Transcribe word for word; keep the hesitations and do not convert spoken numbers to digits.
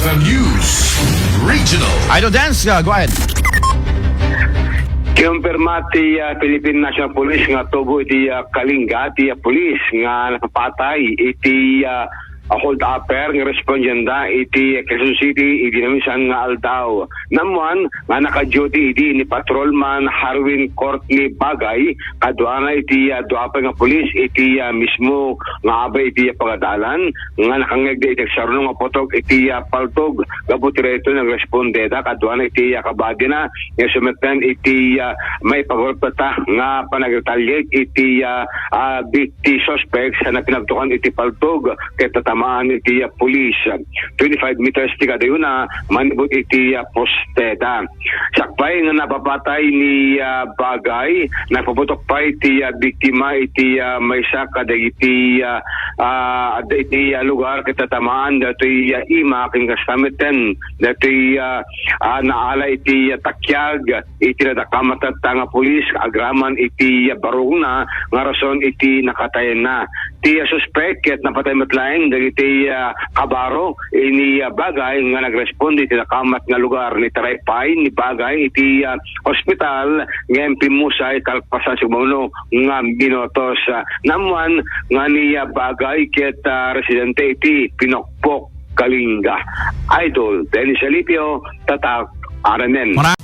News Regional. Idol Dance, uh, go ahead. Kinumpirma ti, ah, Philippine National Police nga tubo iti, ah, Kalinga ti, ah, pulis nga napapatay iti, ah, hold-upper nga respondienta iti Quezon City idi naminsan nga aldaw. Naammuan nga naka-duty idi ni Patrolman Harwin Courtney Bagay kaduana iti, ah, dua pay nga pulis iti, ah, mismo nga abay iti, ah, pagadalan nga nakangngegda iti agsarno nga putok iti, ah, paltog. Gapu ti daytoy, nagrespondeda kaduana iti, ah, kabadina nga sumetten iti, ah, maipagurupta nga panagretaliate iti, ah, ah, iti suspects nga pinagtukan iti paltog ket natamaan iti, ah, pulis. Twenty-five meters ti kadayona manipud iti, ah, posteda. Sakbay nga napapatay ni, ah, Bagay, nagpaputok pay ti, ah, biktima iti, ah, maysa kadagiti, ah, ah, adda iti, ah, lugar ket natamaan datoy, ah, ima ken kasta metten datoy, ah, ah, naala iti, ah, takiag iti nadakamat nga pulis agraman iti, ah, barukna nga rason iti nakatayenna. Ti, ah, suspek ket napatay met laeng dagiti, ah, kabaro ni, ah, Bagay nga nagresponde iti nakamat nga lugar. Nitaray pay ni Bagay iti, ah, ospital ngem pimmusay kalpasan siguro nga minutos. Ah, naammuan nga ni, ah, Bagay ket, ah, residente iti Pinokpok, Kalinga. Idol Dennis Alipio, Tatak R M N.